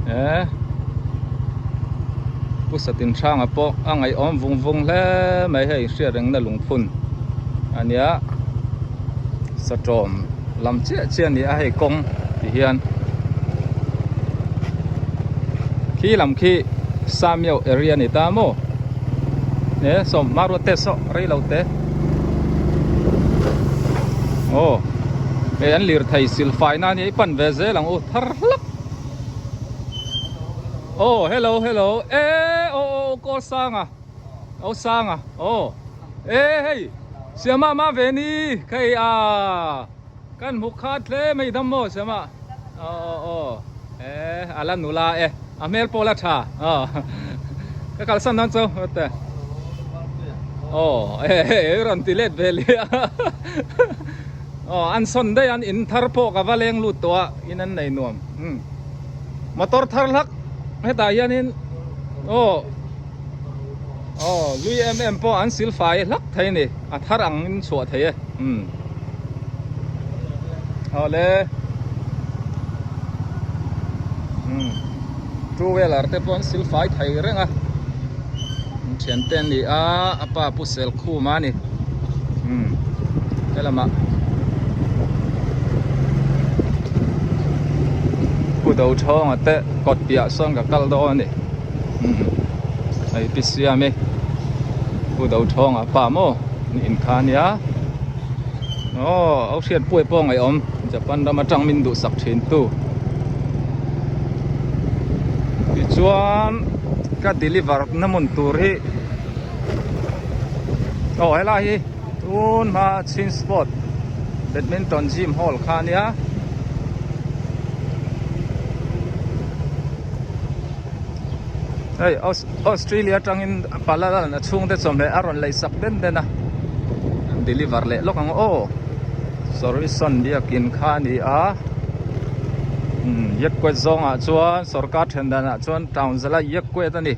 E Pu Satin Hranga pawh a ngaihawm vung vung hle mai hei hriat rengna lungphun a nia satawm lam chiah chiah a ni a hei kawng ti hian khi lam khi Samiau area a ni ta maw e sawm hmarua te saw rei lo te aw hei an lirthei silfai na a nia i pan ve zel ang u thar hlak. Oh hello hello e aw aw kawl sanga aw sanga aw e hei siama ma ve ni khei a kan hmu khat hle mai dam maw siama aw aw aw e ala nula e a hmel pawh la tha aw ka kalsan dawn chu te aw e hei rawn ti let ve leh a Aw an sawn daih an in thar pawh ka va leng lut tawh a in an nei nuam umm motor thar hlak hetah hianin aw aw lui em em pawh an sil fai hlak thei a ni a thar ang in chhuah thei e umm aw le umm two wheeler te pawh an sil fai thei reng a thian te an ni a a pa pu sel khum a ni umm helamah pu do thawnga te kawt piah sawn ka kal dawn a ni umm hei pi siami pu do thawnga pa maw an in kha a nia aw au hriat puai pawh ngaihawm Japan ram atang min duhsak thin tu tichuan ka deliver na hmun tur hi aw helai hi tun hma chin sport badminton gym hall kha ania hei Australia atangin palalan a chhungte chawhmeh a rawn leisak den den a deliver leh lawk ang aw Sorison biakin kha a ni a umm Yakkuat zawngah chuan sorkar then danah chuan town zala Yakkuat a ni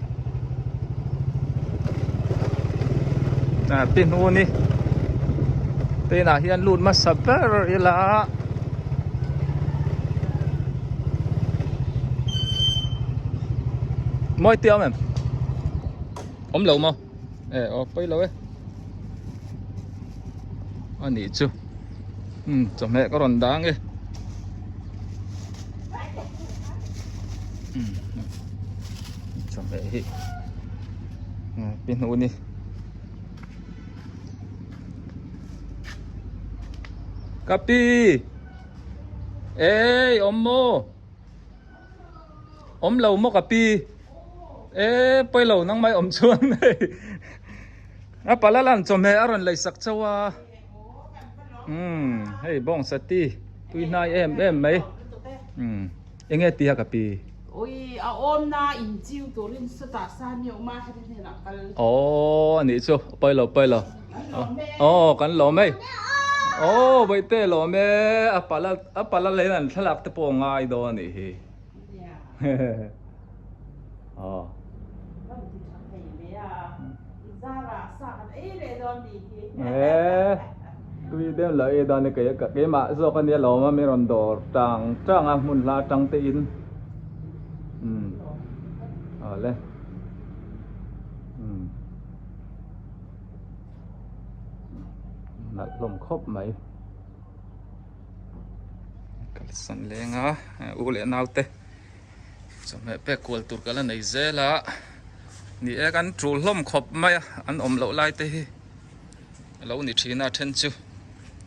ah pi hnu ni te inah hian lut hmasa ber ila. Mawi te awm em? Awm lo maw? E aw pawi lo e. A nih chu. Um chawhmeh ka rawn dang e. Um chawhmeh hi pi hnu ni. Ka pi. Ey awm maw awm lo maw ka pi e pawi lo nang mai awm chuan hei a pala lan chawhmeh a rawn lei sak chauh a umm hei bawng sati tui hnai em em mai umm eng nge tia ka pi Ui a awmna in chiu turin sawtah san i awm a heti hnenah kal. Aw anih chu pawi lo pawi lo. Aw kan lawm hei. Aw Bawihte lawm e a pala a pala leh an thlalak te pawh ngai dawn anih hi. Aw. E tui deuh lo ei dawn e kei keimah zawk ania lawm a mi rawn dawr tang tang a hmun hla tang te in umm awle umm nalh hlawm khawp mai kalsan leng a u leh nau te. Chawhmeh pek kual tur ka la nei zel a ni e kan tul hlawm khawp mai a an awm loh lai te hi a lo ni thin a then chu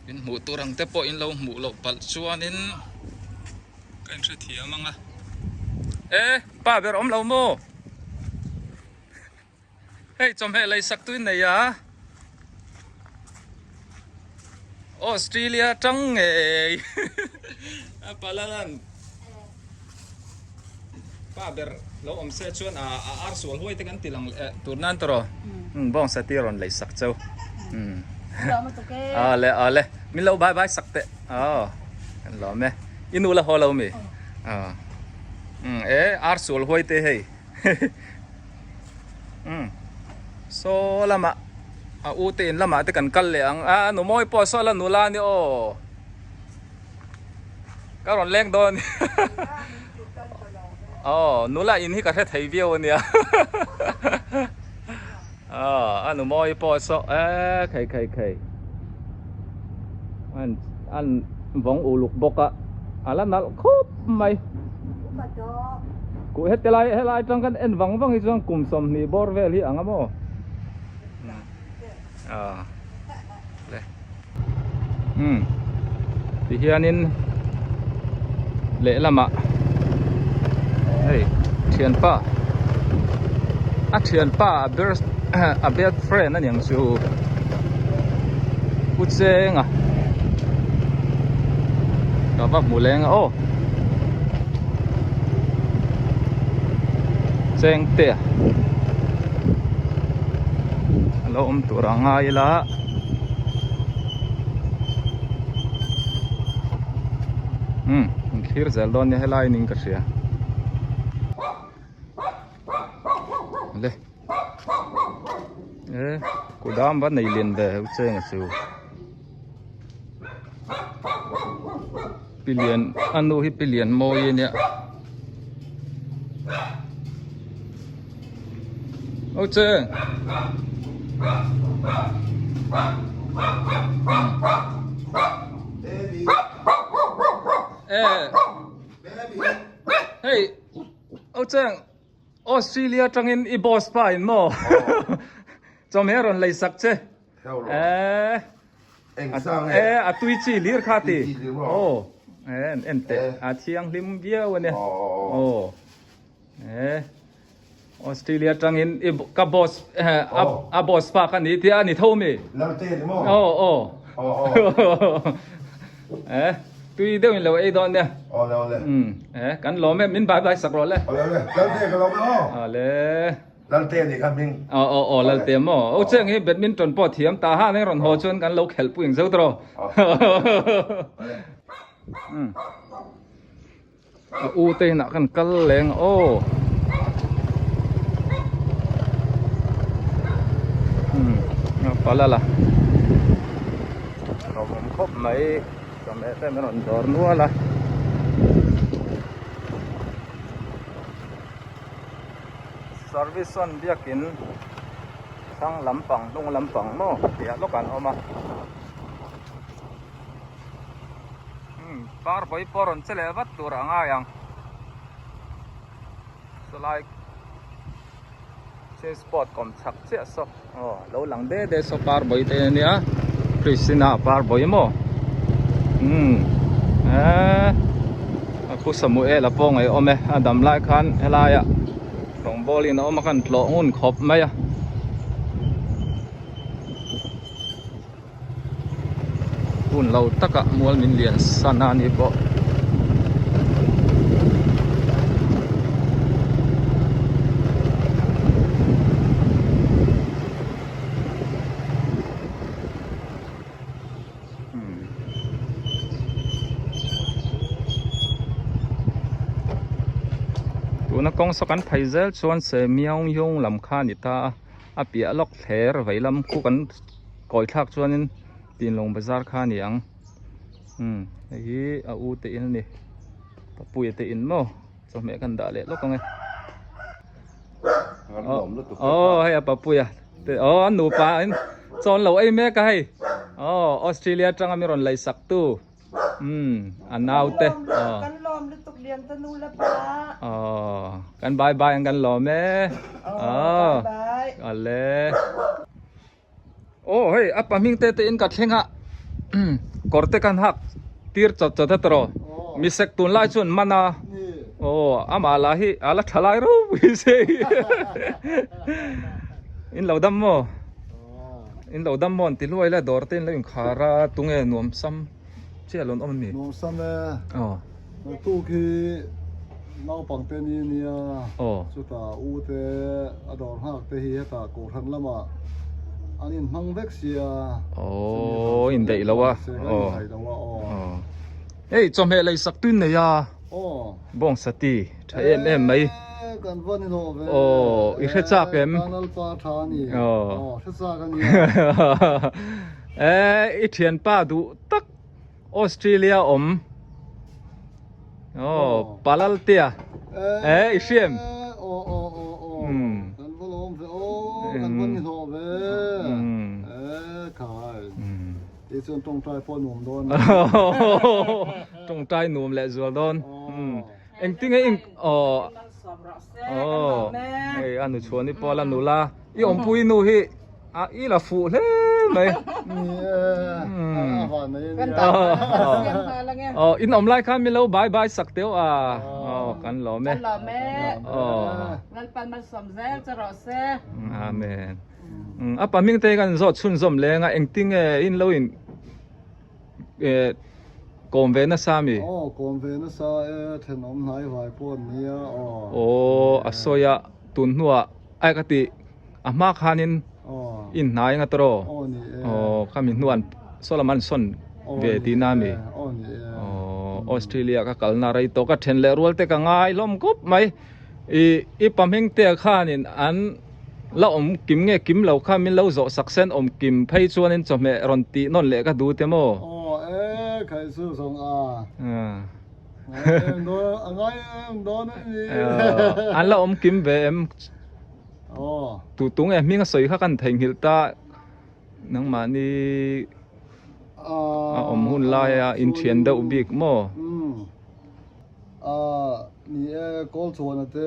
in hmuh tur ang te pawh in lo hmuh loh palh chuanin ka inhrethiam ang a e pa ber awm lo maw hei chawhmeh lei sak tu in nei a Australia tang ngei a palalan pa ber lo awm se chuan a a ar sual huai te kan ti lang leh tur nan tawh um bawng sati rawn lei sak cheu um a le a le min lo bye bye sak teh aw kan lawm e i nu la haw lo mi a um e ar sual huai te hei umm saw lamah a u te in lamah te kan kal leh ang a nu mawi pawh saw la nula a ni aw ka rawn leng dawn Aw nula in hi ka hre thei viau ania aw a nu mawi pawh saw e khei khei khei an an vawng uluk bawk a a la nalh khawp mai kuh heti lai helai atang kan en vang vang hi chuan kum 20 bawr vel hi ang a maw aw le. Umm tihianin lehlamah hei thianpa a thianpa a ber a best friend a niang chu u chenga ka va hmu leng a aw cheng te a lo awm tur a ngai ila. Umm in thlir zel dawn nia helai ning ka hria le e kudam va nei lian ve heu cheng a chu pilian a nu hi pilian mawi a nia Ôi chê. Ê. Hey. Âu cheng. Australia tangin i boss pa in mo. Chawhmeh rawn lei sak che. Ê. Ê a tui chi lir kha ti. Aw. Ê en teh a thianghlim viau ania. Aw. Ê. Australia tangin i ka boss a boss pa ka ni tia a ni tho mi. Lalte ni maw? Aw aw. Aw aw. Ê tui deuh in lo ei dawn nia. Aw le aw le. Umm ê kan lawm e min bye bye sak rawh le. Aw le aw le. Lalte ka lawm e aw. Aw le. Lalte ni kha hming. Aw aw aw Lalte maw. Aw cheng hi badminton pawh thiam ta han eng rawn haw chuan kan lo khelh pui ang zo tawh. Umm. A u te inah khan kal leng aw umm a pal a la hlauhawm khawp mai chawhmeh te an rawn dawr nual a. Service sawn biakin thlang lampang hnung lampang maw tih ah lawk an awm a. Umm par vawi pawh rawn che leh vat tur a ngai ang chulai chase spot kawm chhak chiah saw aw lo lang de de saw par vawi te ania Christina par vawi maw umm eee a khu Samuel a pawh ngaih awm e a dam lai khan helai ah rawngbawl in a awm a khan tlawh ngun khawp mai a. Hun lo takah mual min lian san a ni pawh. Tuna kawng saw kan phei zel chuan Semiawngyung lam kha a ni ta a. A piah lawk thler veilam khu kan kawi thlak chuanin Tinlawng bazar kha a ni ang umm hei hi a u te in a ni papuia te in maw chawhmeh kan dah leh lawk ang e aw hei a papuia te aw an nupa in chaw an lo ei mek a hei aw Australia atanga mi rawn lei sak tu. Umm a naute aw. Kan lawm lutuk lian ta nu la pa. Aw kan bye bye ang kan lawm e. Aw bye bye. Ale. Aw hei a pahming te te in ka thleng a kawr te kan hak tir chawt chawt a tawh misek tun lai chuan man a aw amah lah hi a la tha lai ropui se in lo dam maw. In lo dam maw an ti luai la dawr te in lo inkhar a tunge nuam sam chiah lo an awm a mi? Nuam sam e. Aw. Naktuk hi naupang te ni ania. Aw. Chutah u te a dawr nghak te hi hetah kohhran lamah an inhmang vek sia. Aw indaih lo a. Aw. Indaih lo a aw. Aw. Hei chawhmeh lei sak tuin nei a. Aw. Bawng sati tha em em mai. Eee kan va ni hlawh ve. Aw i hre chak em? Eee Tanalpa tha a ni. Aw. Aw hre chak a nia. Eee i thianpa duh tak Australia awm. Aw Palaltea. Eh i hriam. Aw aw aw aw kan va lawm ve aw kan va ni hlawh ve eh khai ti chuan tawngtai pawh nuam dawn tawngtai nuam leh zual dawn engtinge in aw aw hei a nu chhuani pawh la nula i awmpui nu hi a i la fuh hle mai aw in awm lai khan min lo bye bye sak teuh a aw kan lawm e amen a pahming te kan zawt chhunzawm leng a engtinge in lo in eh kawm ve nasa mi? Aw kawm ve nasa e thenawm hnai vai pawh an nia aw. Aw a sawi a tun hnuah ai ka ti a hma khanin in hnai anga tawh aw ni e aw khami hnuah saw lam an sawn ve tihna a mi? Aw ni e aw Australia ka kalna rei tawh ka then leh rual te ka ngai hlawm khawp mai i i pahming te khanin an La awm kim nge kim lo kha min lo zawh sak sen awm kim phei chuanin chawhmeh rawn tih nawn leh ka duh te maw? Aw e, khai chu zawng a. Ngai em dawn, a ngai em dawn a ni. An la awm kim ve em? Aw. Tu tung e hming a sawi kha kan theihnghilh ta nangmahni a awm hun laia inthian deuh bik maw? Umm. A ni e, kawl chuan a te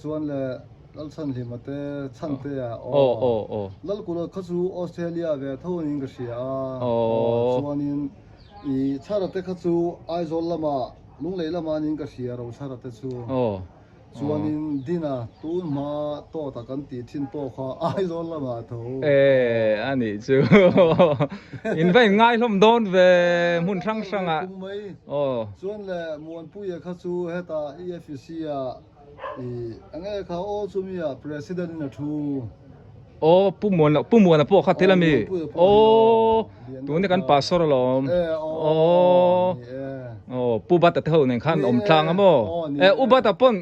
chuan leh Lalchhanhlima te chhan te a aw. Lalkula kha chu Australia ve tho niin ka hria a aw. Chuanin i Chhara te kha chu Aizawl lama Lunglei lama niin ka hria Rochhara te chu. Chuanin Dina tun hma tawta kan tih thin pawh kha Aizawl lamah tho. E a nih chu. In va in ngai hlawm dawn ve hmun hrang hrangah. Aw. Chuan le Muanpuia kha chu hetah EFC ah i enge kha aw chumi ah President in a thu. Aw Pu Muan Pu Muana pawh kha thil ami? Aw tun hi kan pastor alawm. Aw aw Pu Bata te ho nen khan awm tlang a maw? E U Bata pawn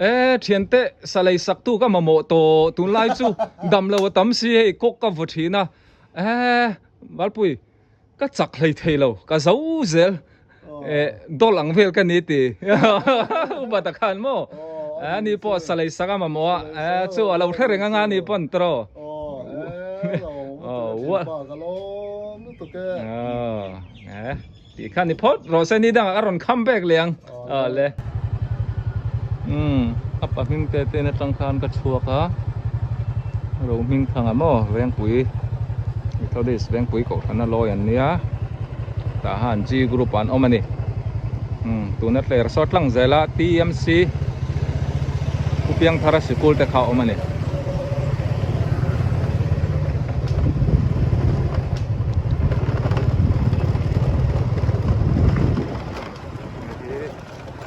e thiante sa lei sak tu ka mamawh tawh tunlai chu dam lo a tam si hei kawk ka vaw thin a e Valpui Ka chak hlei thei lo, ka zo zel eh dawl ang vel ka ni ti upa ta khan maw eh ni pawh salei sak a mamawh a eh chu a lo hre reng anga ni pawn tawh eh tih khan ni phawt rawh se ni dangah ka rawn kham vek leh ang le a pahming te te in atang khan ka chhuak a Rohming thanga maw Vengpui Methodist Vengpui kohhran a lawi an nia tah han G group ah an awm a ni tuna tler saw tlang zel a TMC Pu Piangthara sikul te kha a awm a ni.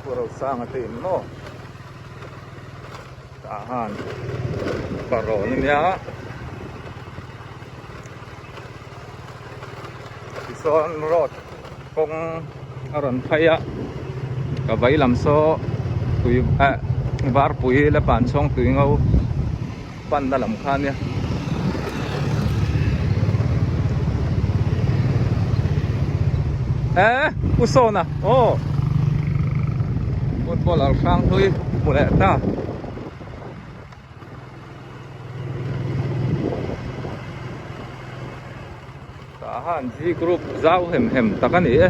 Pu Rosanga te in maw tah han parawn a nia tichuan road kawng a rawn phei a ka vei lam saw tui eh varpui la pan chhawng tui ngo panna lam kha a nia. Eh u sawn a aw footballer hrang hlui hmu leh ta. Tah han G group zau hem hem tak a ni e.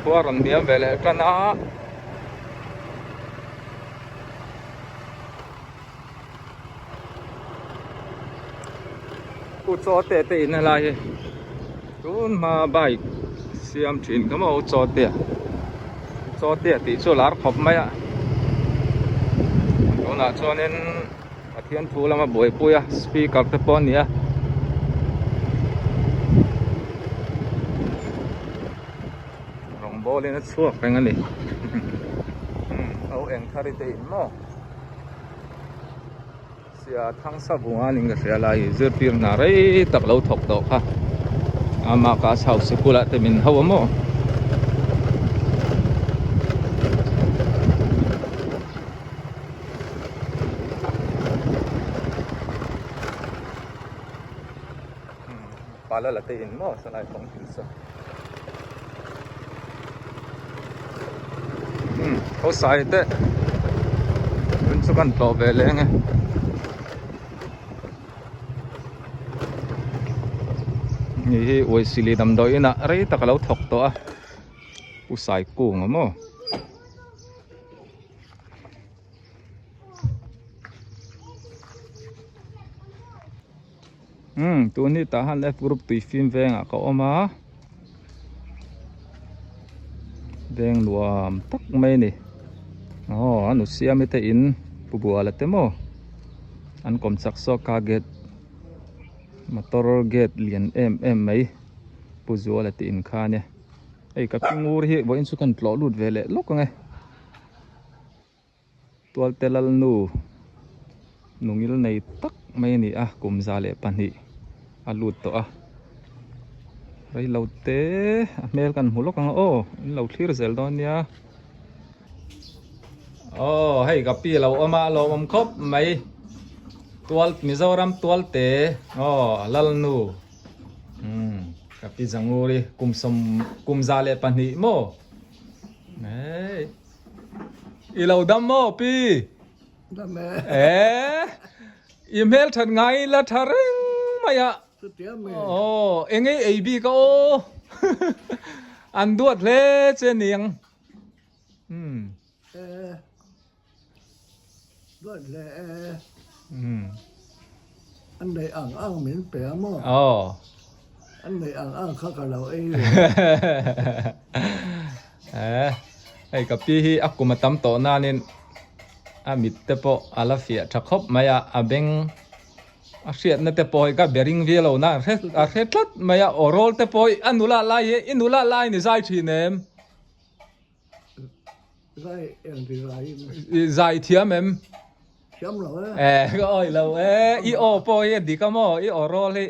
Khua rawn hniam ve leh tan a. U chaw te te in helai hi tun hma bike siam thin kha maw u chaw te a chaw te tih chu a lar khawp mai a tunah chuanin Pathian thu lama buaipui a speaker te pawh a ni a. Rawngbawlin a chhuak reng a ni au eng thar i te in maw sia thang savunga ning ka hria lai zirtir hna rei tak lo thawk tawh kha ama ka chau sikul ah te min ho a maw. Pala la te in maw salai kawng thil saw. Umm ho sai te tun chu kan tlawh ve leh ang e. Ni hi uaisili damdawi inah rei tak a lo thawk tawh a pu sai kung a maw. Umm tun hi tah hian F group tui fim vengah ka awm a veng nuam tak mai a ni aw a nu siami te in pu buala te maw an kawm chak zawk a gate motor gate lian em em mai pu zuala te in kha a nia hei ka pi ngur hi vawiin chu kan tlawh lut ve leh lawk ang e. Tualte Lalnu nungil nei tak mai a ni a, kum 102 a lut tawh a, reilo te a hmel kan hmu lawk ang a aw in lo thlir zel dawn nia. Aw hei ka pi lo awm a a lawmawm khawp mai tual Mizoram tualte aw Lalnu umm ka pi Zanguri kum sawm kum 102 maw hei. I lo dam maw pi? Dam e. Eh, i hmel that ngai la tha reng mai a. Chutia mi. Aw, engei ei bik a aw. An duat hle che niang. Hmm. Eh. Duat hle e. Hmm. An nei ang ang min pe a maw? Aw. An nei ang ang kha ka lo ei ve. Eh, hei ka pi hi a kum a tam tawh nanin a mit te pawh a la fiah tha khawp mai a, a beng a hriatna te pawh hi ka be ring viau lo na a hre tlat mai a, aw rawl te pawh hi a nula lai hi i nula lai ni zai thin em? Zai eng ti zai in. I zai thiam em? Thiam lo e. Eh, ka awi lo e. I aw pawh hi a dik a maw? I aw rawl hi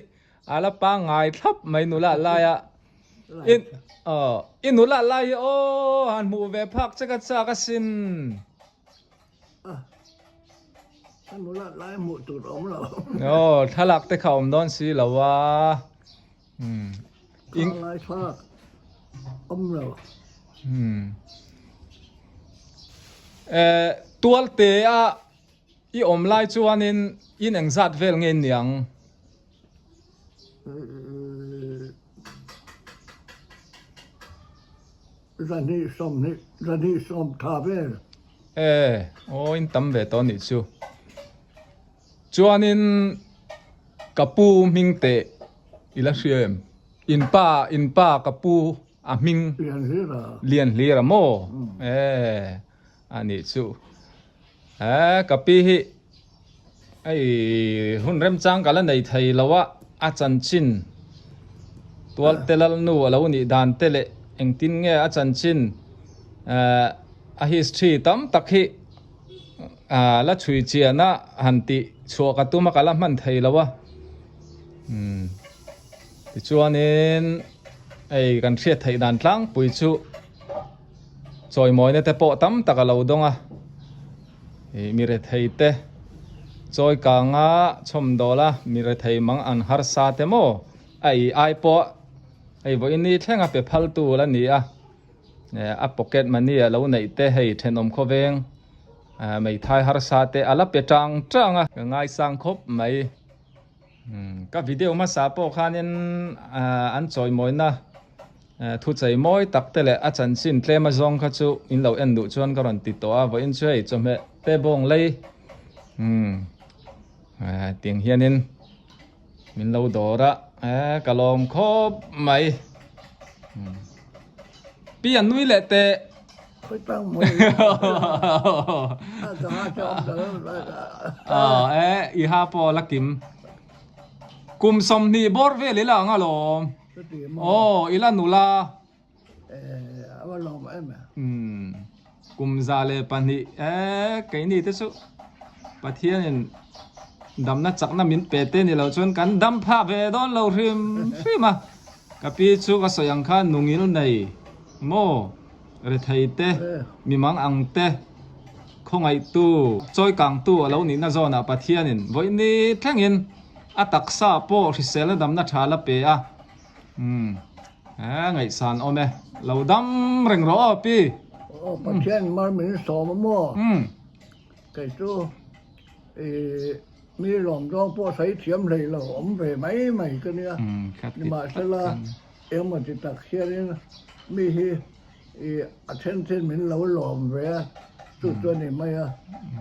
a la pangngai thlap mai nula lai a. In aw i nula lai hi aw han hmuh ve phak che ka chak asin. A a nula lai hmuh tur awm lo. Aw thlalak te kha awm dawn si lo a. Umm. Thla lai thlak awm lo. Umm. Eh tualte a i awm lai chuanin in engzat vel nge niang? Zahnih sawmhnih zahnih sawm tha vel. Eh aw in tam ve tawh anih chu. Chuanin ka pu hming teh i la hria em? In pa in pa ka pu a hming. Lianhlira. Lianhlira maw? Eh anih chu. Eh ka pi hi hei hun remchang ka la nei thei lo a, a chanchin tualte lalnu a lo nih dan te leh engtin nge a chanchin eh a history tam tak hi ah la chhui chian a han tih chhuah ka tum a ka la hman thei lo a umm tichuanin hei kan hriat theih dan tlangpui chu. Chawimawina te pawh tam tak a lo dawng a, ih mi rethei te chawi kanga chhawm dawl a, mi rethei mang an harsa te maw a ih ai pawh hei vawiin ni thleng a pe phal tur a ni a, eh a pocket money a lo neih te hei thenawm khawveng ah meithai harsa te a la pe tang tang a, ka ngaisang khawp mai. Ka video hmasa pawh khanin an chawimawina thu chei mawi tak te leh a chanchin tlem a zawng kha chu in lo en duh chuan ka rawn ti tawh a, vawiin chu hei chawhmeh te bawng lei tiang hianin min lo dawr a, ka lawm khawp mai. Pi an nui leh teh. Eh, i ha pawh la kim. Kum 20 bawr vel ila ang alawm. Aw, ila nula. Umm, kum 102 eh keini te chu Pathianin damna chakna min pe te ni lo chuan kan dam phah ve dawn lo hrim hrim a. Ka pi chu ka sawi ang khan nungil nei maw rethei te, mimang ang te, khawngaihtu, chawikangtu a lo nihna zawnah Pathianin vawiini thlengin a taksa pawh hriselna damna tha la pe a. Umm, he ngaihsan awm e. Lo dam reng rawh aw pi. Aw Pathian mar min sawm a maw? Kei chu ih mi lawm zawng pawh sawi thiam hlei lo awm ve mai mai ka nia. Nimahsela engemaw ti tak hianin mi hi ih a then then min lo lawm ve a, chu chu a ni mai a.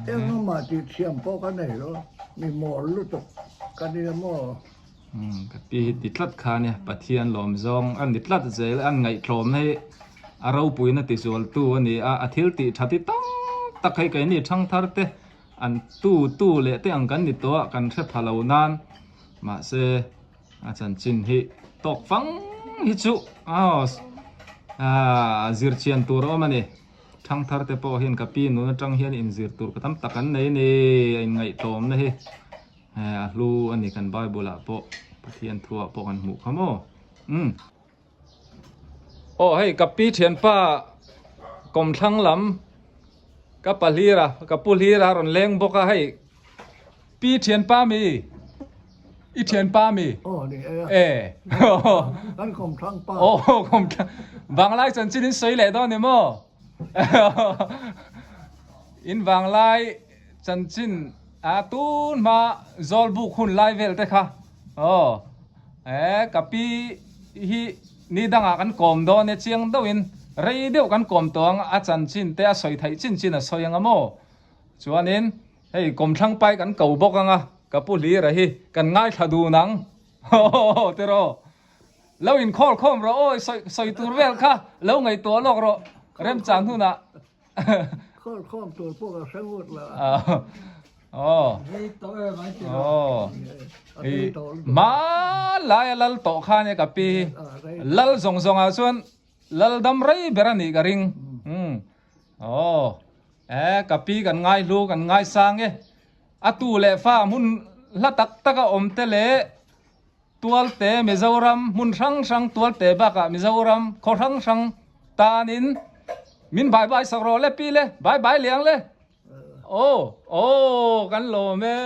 Engemaw tih thiam pawh ka nei lo, mi mawl lutuk ka nia maw? Ka pi hi ti tlat kha nia, Pathian lawm zawng a ni tlat zel, an ngaihtlawmna hi a ropuina ti zualtu a ni a, a thil tih tha ti tam tak hei keini thangthar te an tu tu leh te ang kan ni tawh a, kan hre pha lo nan mahse a chanchin hi tawk fang hi chu aw zirchian tur a awm a ni. Thangthar te pawh hian ka pi nun atang hian inzir tur ka tam tak an nei a ni, a inngaihtlawmna hi. He a hlu a ni kan Bible ah pawh Pathian thu ah pawh kan hmuh kha maw umm. Aw hei ka pi thianpa kawmthlang lam ka pa hlir a ka pu hlir a rawn leng bawk a hei pi thianpa mi i thianpa mi Aw ni e e kan kawmthlang pa aw kawmthlang vanglai chanchin in sawi leh dawn ni maw in vanglai Chanchin a tun hma zawl buk hun lai vel te kha aw e ka pi hi ni dangah kan kawm dawn e chiang deuhin rei deuh kan kawm tawh ang a chanchin te a sawi theih chin chin a sawi ang a maw chuanin hei kawmthlang pai kan ko bawk ang a ka pu hlira hi kan ngaithla dun ang aw tiraw lo inkhawl khawm rawh aw sawi sawi tur vel kha lo ngaihtuah lawk rawh remchang hunah. Khawr khawm tur pawh ka hre ngut lo. Aw. Rei tawh em ai ti lo. Ma lai a lal tawh kha nia ka pi. Lal zawng zawng ah chuan lal dam rei ber a nih ka ring. Aw. E ka pi kan ngai hlu kan ngai sang e. A tu leh fa hmun hla tak tak a awm te leh Tualte Mizoram hmun hrang hrang Tualte bakah Mizoram khaw hrang hrang tanin min bai bai sak rawh le pi le bai bai liang le aw aw kan lawm e.